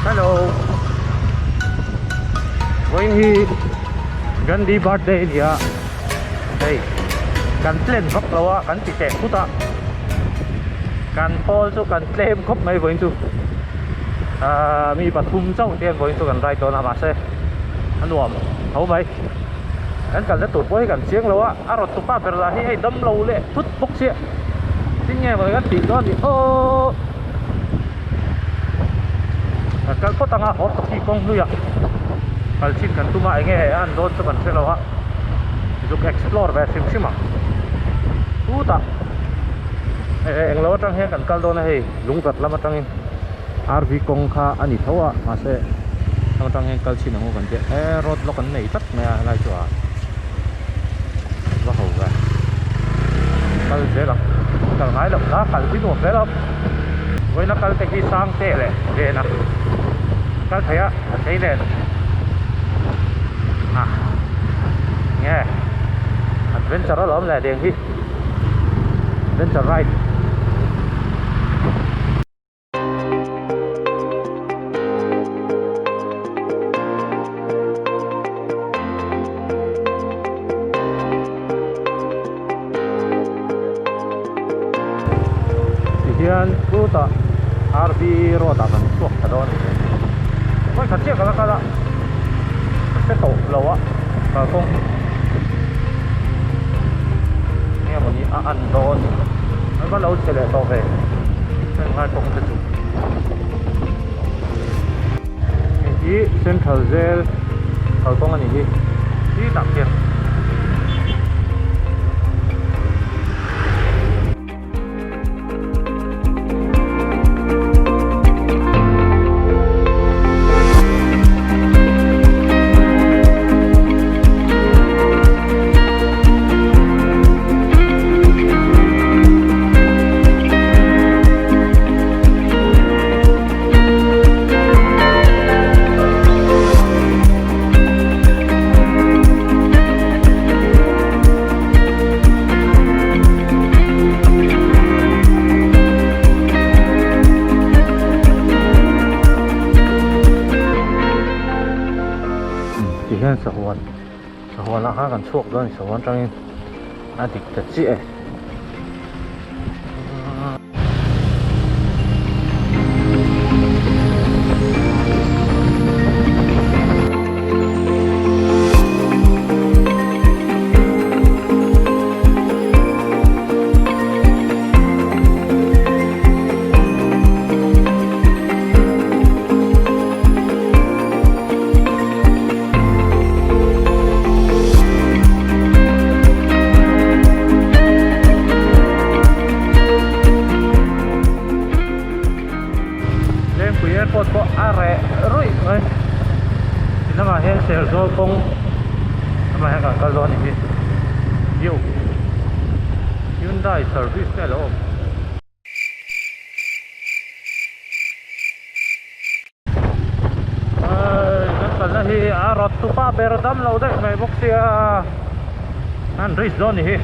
Hello Vawiin hi Gandhi birthday a ni a hei kan plan vak lo a kan ti teh phut a kan pawl chu kan tlem khawp mai vawiin chu ahh mi pathum chauh te hian vawiin chu kan ride dawn a mahse a nuam tho mai kan kalna tur pawh hi kan chiang lo a a rawn tupa ber lah hi hei dam lo leh thut bawk sia tin nge maw kan tih dawn ni aw kan kal phawt ang a haw tawk hi kawng hluiah kal chin kan tum a eng nge a an dawn chu kan hre lo a zuk explore ve hrim hrim ang chutah eng lo atang hian kan kal dawn a hei lungrat lam atangin RV kawng kha a ni tho a mahse lam atang hian kal chin ang u kan tia e road block an nei tlat mai a helai chu a va ho ve kal zel ang kal ngai loh na kal hi nuam zel a vawiina kal te hi sang te leh ven a kal thei a a chei nen a nge adventure alawm leh deng hi adventure ride. Tihian chutah RV road ah kan chhuak ta dawn a ni. Vawikhat chiah ka la kal a, ka hre tawh lo a kalkawng hi enge mawni a an dawn ni. An va lo che leh tawh ve heng lai kawng te chu. Hei hi Central Jail kalkawng a nih hi khi tah khian. Tihian sahuan sahuan ah khan kan chhuak dawn a ni sahuan atangin a dik ta chiah e. Lengpui airport pawh a reh ruih mai ti lamah hian Serzawl kawng lamah hian kan kal dawn a ni hi yo Hyundai service te a lo awm. Kan kalna hi a rawt tupa ber dam lo daih mai bawk sia an risk dawn ni hi.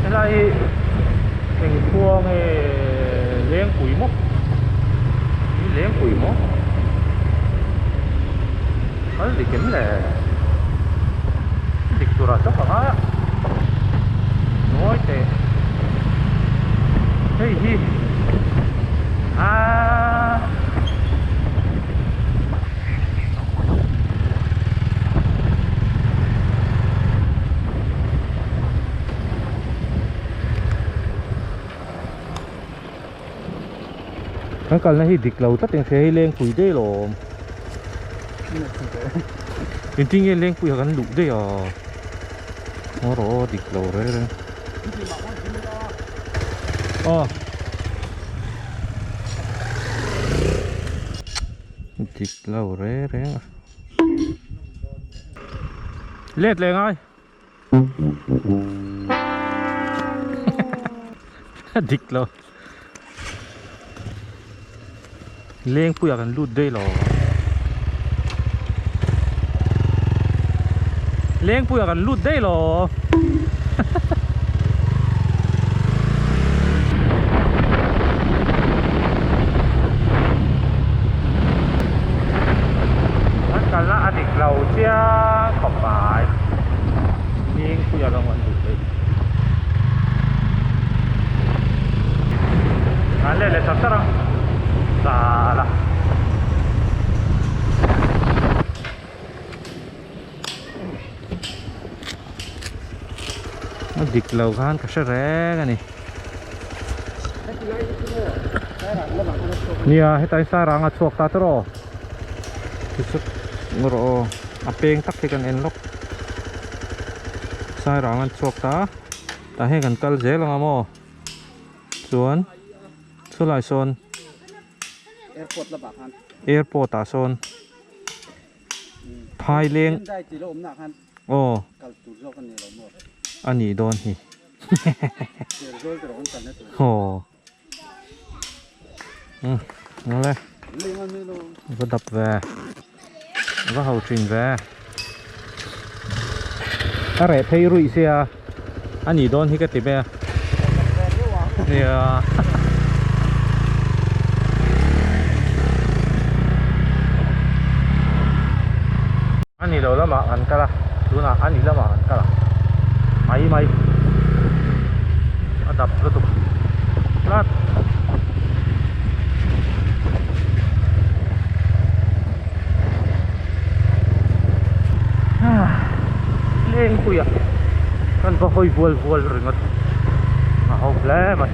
Helai hi eng khua nge Lengpui maw hi Lengpui maw kal dik em le dik turah chauh ka ngai a ngawi teh hei hi aaa Kan kalna hi dik lo tlat eng hria hi Lengpui daih lawm. Engtin nge Lengpui ah kan luh daih a? Ngaw rawh aw dik lo reng reng. Aw. Dik lo reng reng a. Let leh ngai. Dik lo. Lengpuiah kan lut daih lo. Lengpuiah kan lut daih lo. Kan kalna a dik lo chiang khawp mai. Lengpuiah rawng an lut daih. An leh leh char char a zal a. A dik lo khan ka hre reng a ni. Nia hetlai Sairang a chhuak ta tawh aw. Tichuan rawh aw a peng tak hi kan en lawk. Sairang an chhuak ta a tah hian kan kal zel ang a maw chuan chulai sawn airport ah sawn phaileng aw a nih dawn hi aw. Umm awle va dap ve va ho thin ve a reh phei ruih sia a nih dawn hi ka ti mai a nia a ni lo lamah kan kal a tunah a ni lamah kan kal ang mai mai a dap lutuk tlat lengpuiah kan va hawi vual vual ringawt a ho hle mai.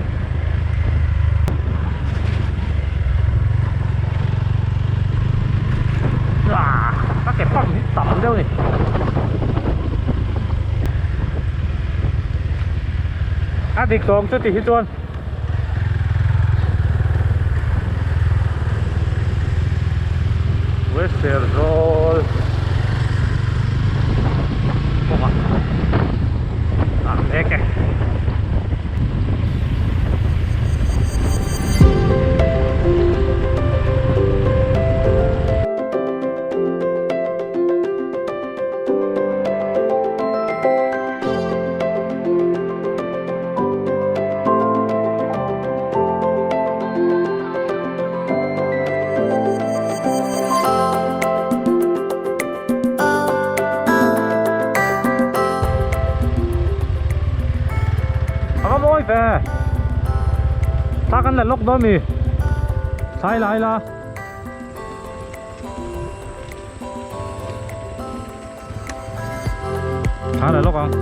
Ka ke pump hi tam deuh a ni. A dik tawng chu ti hi chuan West Serzawl kawngah a mek e. A va mawi ve thla kan la lawk dawn mi thlai lai la thla la lawk ang.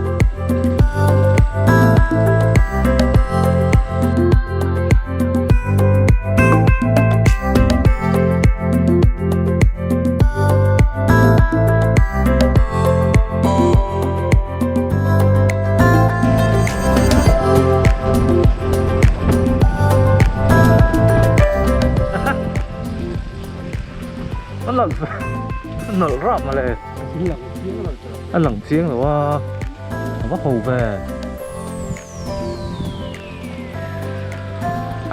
A lang a nawlh rap mawle a lang chiang lo a a va ho ve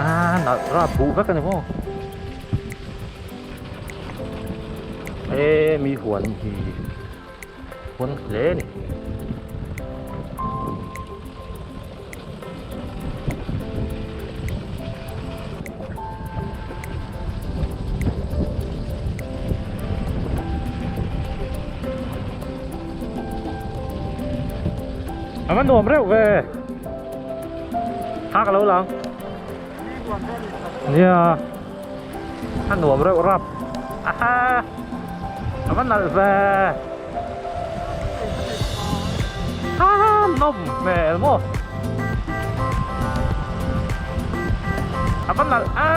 a nalh rap buh vek a ni maw. He mi huan hi huan hle a ni. A va nuam reuh ve thak a lo lang nia a nuam reuh rap aha a va nalh ve ha nawm hmel maw a va nalh a.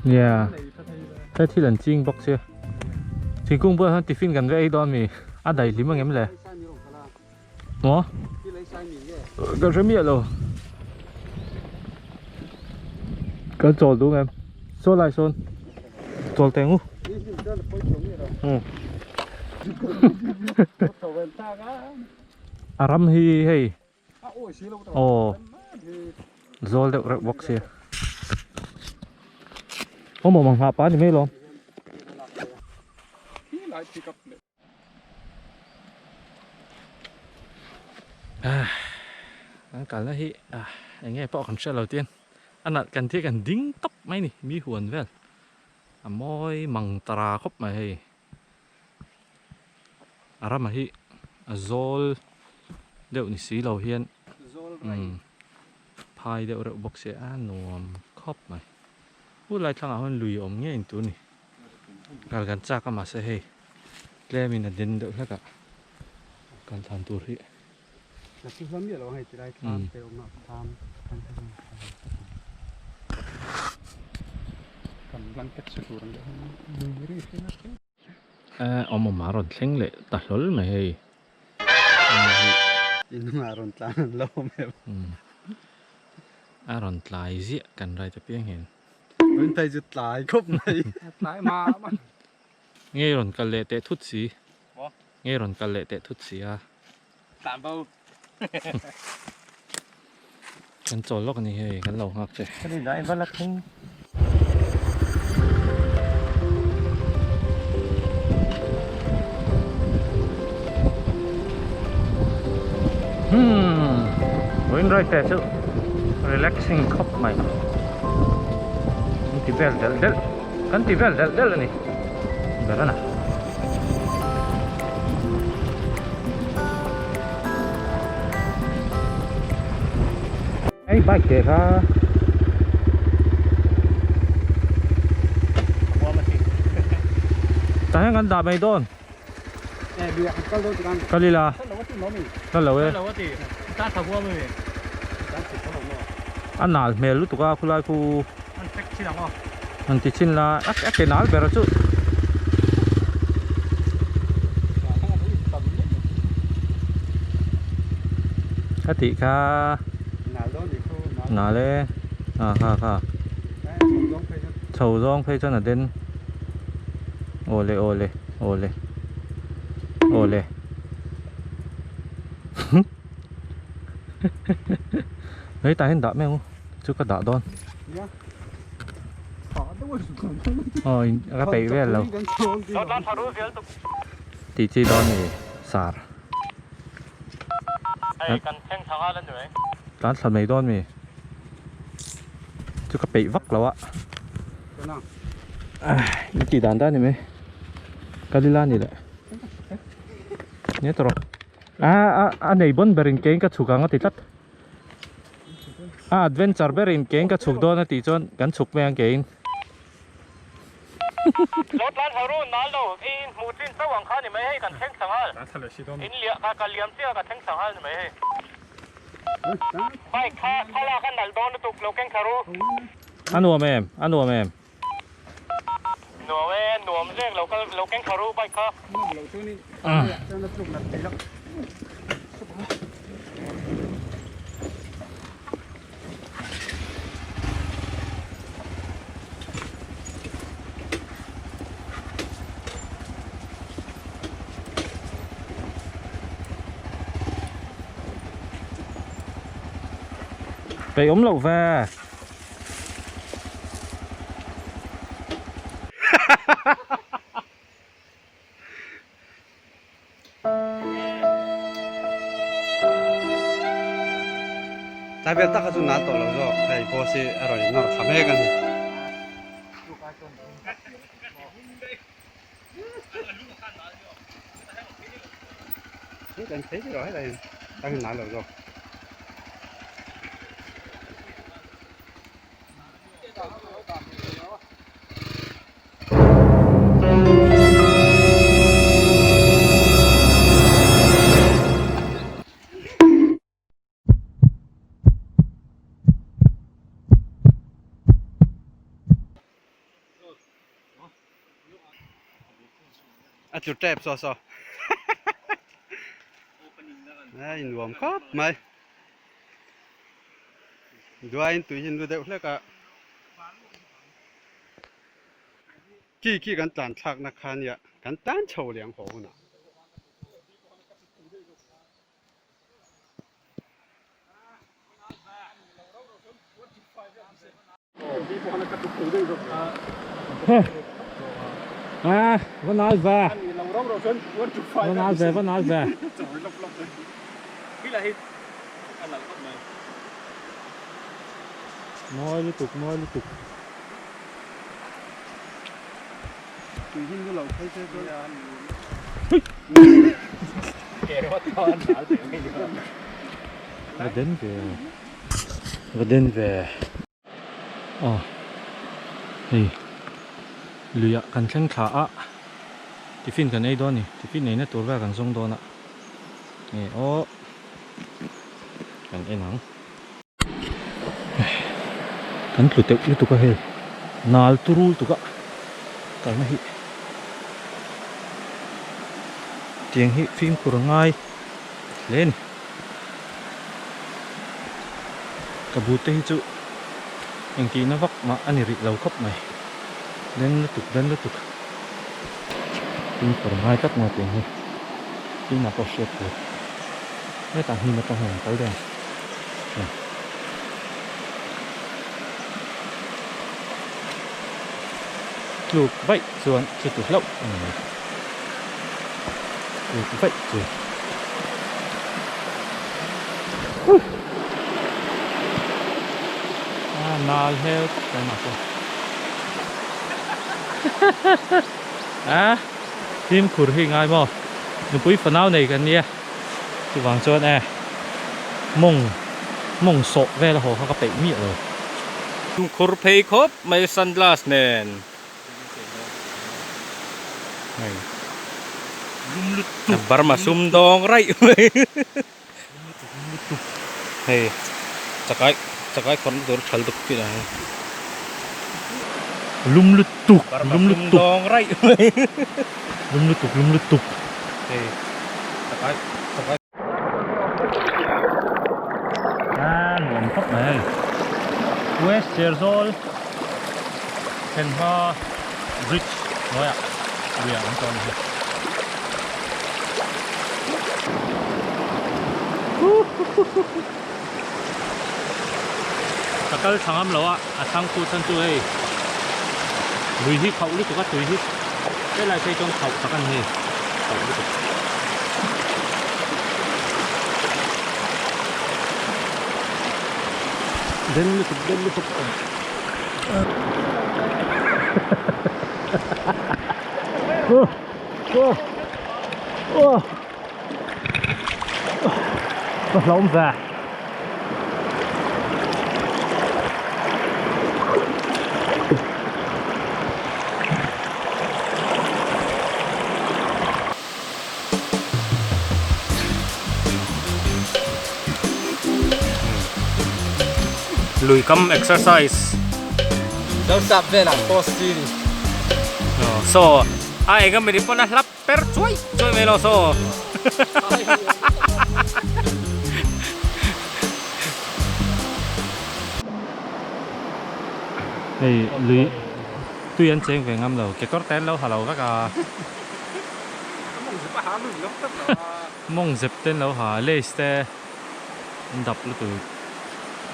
Yeah. He thil an ching bawk sia. Thingkung bulah hian tiffin kan va ei dawn mi? A daihlim angem le? Maw? Ka hre miah lo. Kan chawl duh ngem? Saw lai sawn chawl teh ang u. Umm. A ram hi hei aw zawl deuh reuh bawk sia. Awm awm ang nghah pah a ni mai lawm. An kalna hi eng nge pawh kan hriat lo tiang a nalh kan thil kan ding tawp mai a ni mi huan vel a mawi mang tara khawp mai hei a ramah hi a zawl deuh ni si lo hian phai deuh reuh bawk sia a nuam khawp mai hu lai thlangah hian lui awm ngei in tur a ni kal kan chak a mahse hei. Tlem in a den deuh hlek a kan thlan tur hi. Awm awm a rawn thleng leh ta hlawl mai hei. A rawn tlai ziah kan ride apiang hian. Ngei rawn kal leh teh thut si. Ngei rawn kal leh teh thut si a. Tlan bo. Kan chawl lawk a ni hei kan lo nghak che. Ka ni dai va la thleng. Hmm. Wind ride te chu relaxing khawp mai. An ti vel delh delh. Kan ti vel delh delh a ni ber a na. Hei bike te kha tah hian kan dah mai dawn kal ila kal lo e a nal hmel lutuk a khulai khu An ti chin la a ke nal ber chu. A tih kha nal e a kha kha chho zawng phei chuan a den awle awle awle awle hei tah hian dah mai ang u chu ka dah dawn. Aw in ka peih vel lo tih chi dawn ni sar tlan thla mai dawn mi chu ka peih vak lo a in tih dan dan ni mai ka lila ni le ni tawh a a nei bawn ber in kein ka chhuk ang a ti tlat. A adventure berin keng ka chhuk dawn a tih chuan kan chhuk mai ang keiin. Lawtlan ho run nal lo in hmuh chin chauh ang kha ni mai hei kan thleng thla nghal in liah kha ka liam chiah ka thleng thla nghal ni mai hei. Bike kha thlalak a nalh dawn lutuk lo keng thla ru. A nuam em? A nuam em? Nuam e, nuam zek lo kal lo keng thla ru bike kha. Peih awm loh ve. Tlai vel tak kha chu nal tawh lo zawk hei boss hi a rawn nawr thla mek a ni. Kan thei tih helai tang hi nal lo zawk. A tlu tep saw saw. A innuam khawp mai. Duaiin tui hi an lu deuh hlek a. Khi khi kan tlan thlakna kha nia kan tlan chho leh ang haw hunah. A va nal ve va nal ve va nal ve mawi lutuk mawi lutuk Va den ve va den ve aw hei luiah kan thleng thla a tiffin kan ei dawn a ni tiffin eina tur vel kan zawng dawn a nge aw kan en ang. Kan tlu teuh lutuk a hei nal turu lutuk a kalna hi tiang hi fimkhur a ngai hle a ni ka but te hi chu engtihna vak mah a ni rih lo khawp mai den lutuk den lutuk fimkhur a ngai tlat mai tiang hi tinah pawh hriat tur hetah hnim atang hian an kal daih ang. Tluk vaih chuan chuti hlauh a ni mai. Tluk vaih chu. A nal hmel tak mai mahse. A fimkhur hi ngai maw? Nupui fanau nei kan nia. Chuvang chuan e mawng mawng sawh vel a haw kha ka peih miah lo. Khur phei khawp mai sunglass nen. Hei Burma sumdawng raih mai. Hei chakai chakai khawrhna tur thal tuk thin ang. Lum lutuk lum lutuk sumdawng raih mai. Lum lutuk lum lutuk. Hei chakai chakai. A nuam khawp mai hei. West Serzawl thlenhma bridge hnuaiah luiah kan chuan a ni. Ka kal thla ngam lo a, a thlang khu chhan chu hei lui hi khauh lutuk a tui hi helai phei chuan khauh tak a ni hei khauh lutuk. Den lutuk den lutuk. Ka hlauhawm ve. Lui kam exercise. Lo sap velah post chi ni. So a eng a mini pawn a hlap. Per chuai chuai mai lo saw. Hei lui tui an cheng ve ngam lo kekawr te an lo ha lo vek a. Mawng zep te an lo ha lace te an dap lutuk.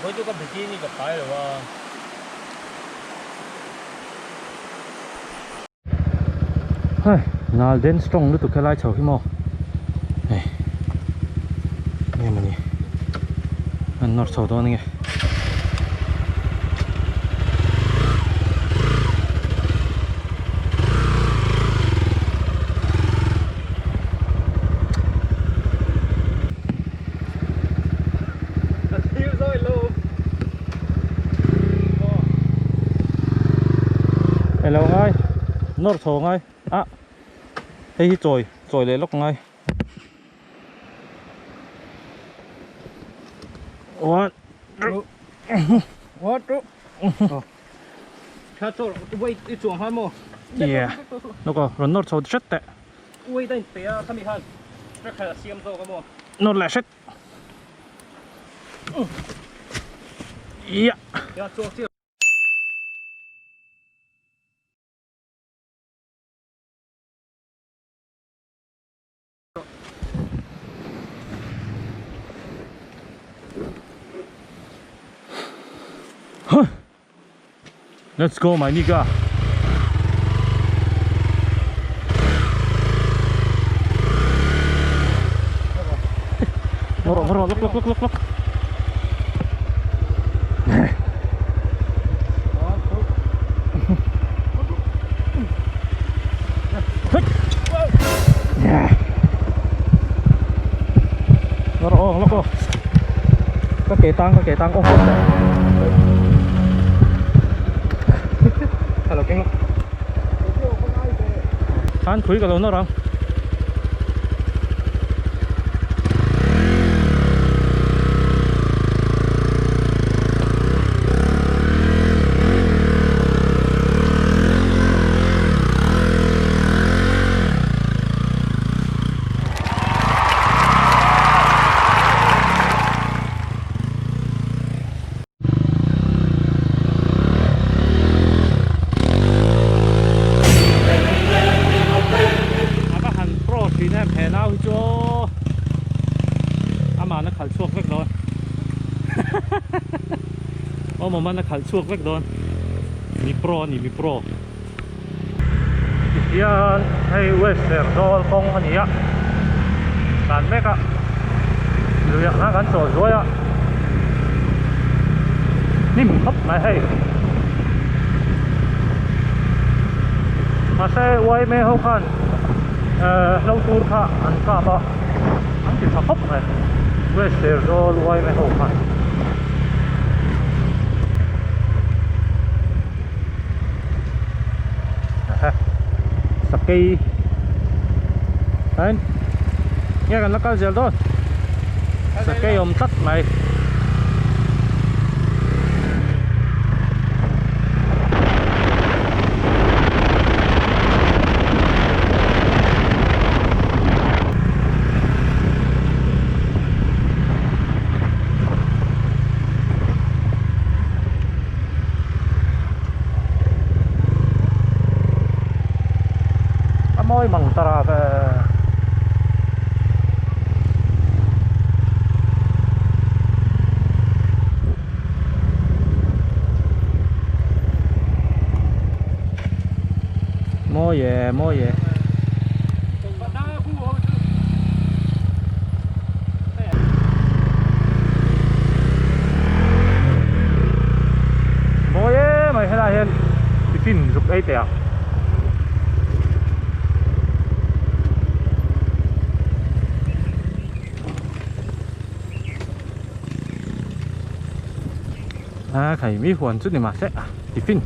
Vawi chu ka bikini ka phai lo a. Hei nal den strong lutuk helai chho hi maw hei nge mawni an nawr chho dawn ange. Elo ngai nawr chho ngai a hei hi chawi chawi leh lawk ngai one two one two yeah yeah lawk aw rawn nawr chho hret teh. Weight a inpe a khami khan tracker a siam zawk a maw? Nawr leh hret. Ia. Ia chuang chiah. Let's go my nigga. Ngorok ngorok lok lok lok lok lok. Lok aw ka ke tang ka ke tang off off hello keng khan khui ka lo nawr ang A va han pro thin em he nau hi chu aw amahna khalh chhuak vek dawn awm awmana khalh chhuak vek dawn mi pro a ni mi pro. Tihian hei West Serzawl kawng a ni a, tlan mek a, luiah khan kan chawl zuai a, hnim khawp mai hei. Mahse yma ho khan ehh hlo tur kha an kap a, an ti tha khawp mai West Serzawl yma ho khan. Sakei Ain Nge kan la kal zel dawn Sakei awm tlat mai A mawi mang ta ra ve. Mawi e, mawi e. Mawi em mai helai hian tiffin zuk ei teh ang. A khai mi huan chu ni mahse a tiffin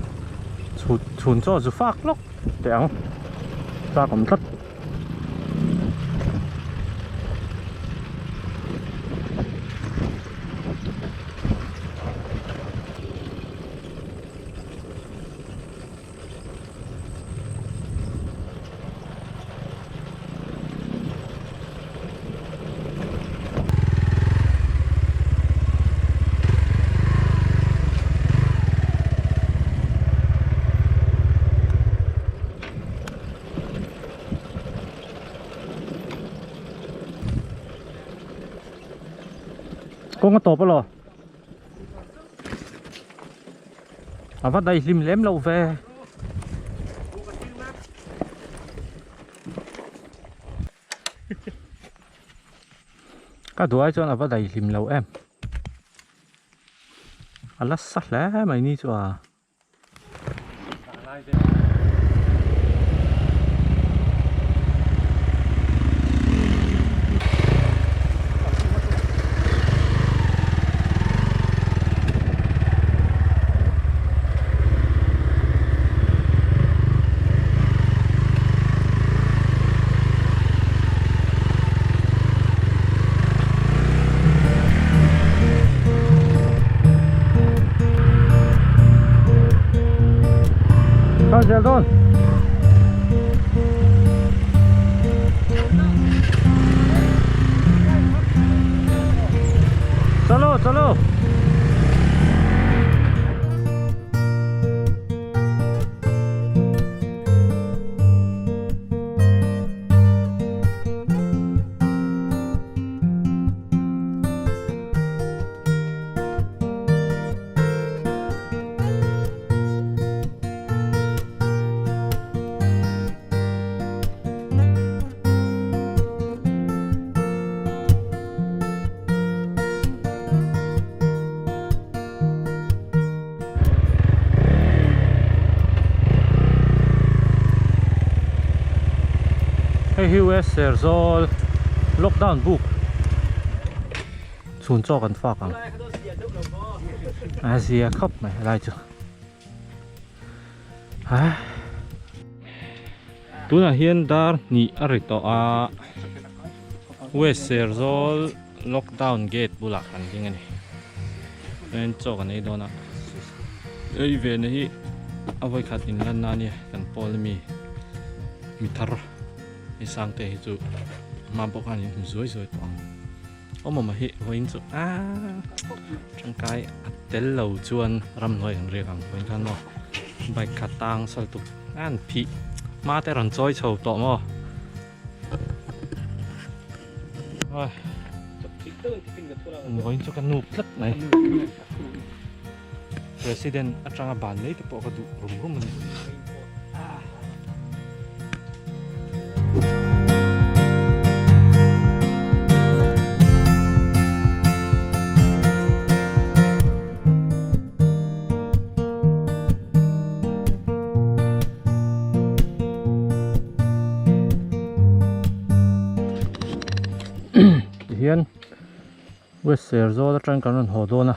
chhut chhun chaw zu fak lawk teh ang chak awm tlat. Kawng a tawp alaw a va daihlim lem loh ve. Ka duai chuan a va daihlim lo em a la sa hle mai ni chu a. Kal zel dawn. Chalo. Hei hi West Serzawl lockdown buk chhun chaw kan fak ang a zia khawp mai helai chu Tunah hian dar hnih a ri tawh a, West Serzawl lockdown gate bulah kan ding a ni. Chuan chaw kan ei dawn a, ei ve na hi a vawikhat inlan na a nia kan pawl ami mi thar hei Sangte hi chu hma bawk a ni hmu zuai zuai tawh ang. Awm awm a hi vawiin chu aaa tangkai a tel lo chuan ramhnuai kan riak ang vawiin khan maw bike kha tang sal tuk an phih hma te rawn chawi chho tawh maw vawiin chu ka nup tlat mai president atanga ban mai te pawh ka duh rum rum a ni. Tihian West Serzawl atang kan rawn haw dawn a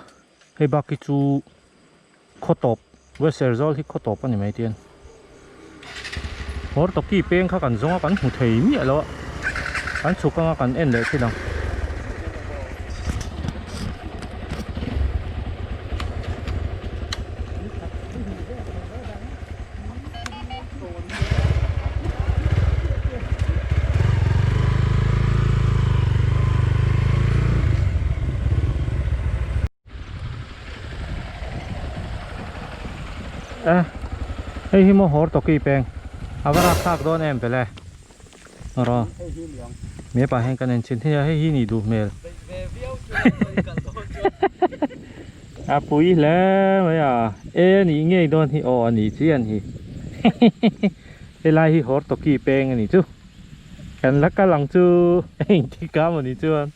hei bak hi chu khaw tawp West Serzawl hi khaw tawp a ni mai tian hawr tawki peng kha kan zawng a kan hmu thei miah lo a kan chhuk anga kan en leh thin ang. Eh hei hi maw hawr tawki peng a va rak thlak dawn em bele rawh me pah hian kan en chhin thei a hei hi nih duh hmel a pui hle mai a e a nih ngei dawn hi aw a nih chian hi helai hi hawr tawki peng a nih chu kan la kal ang chu engtik a maw ni chuan.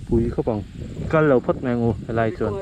Pui khawp ang kal lo phawt mai ang u helai chuan.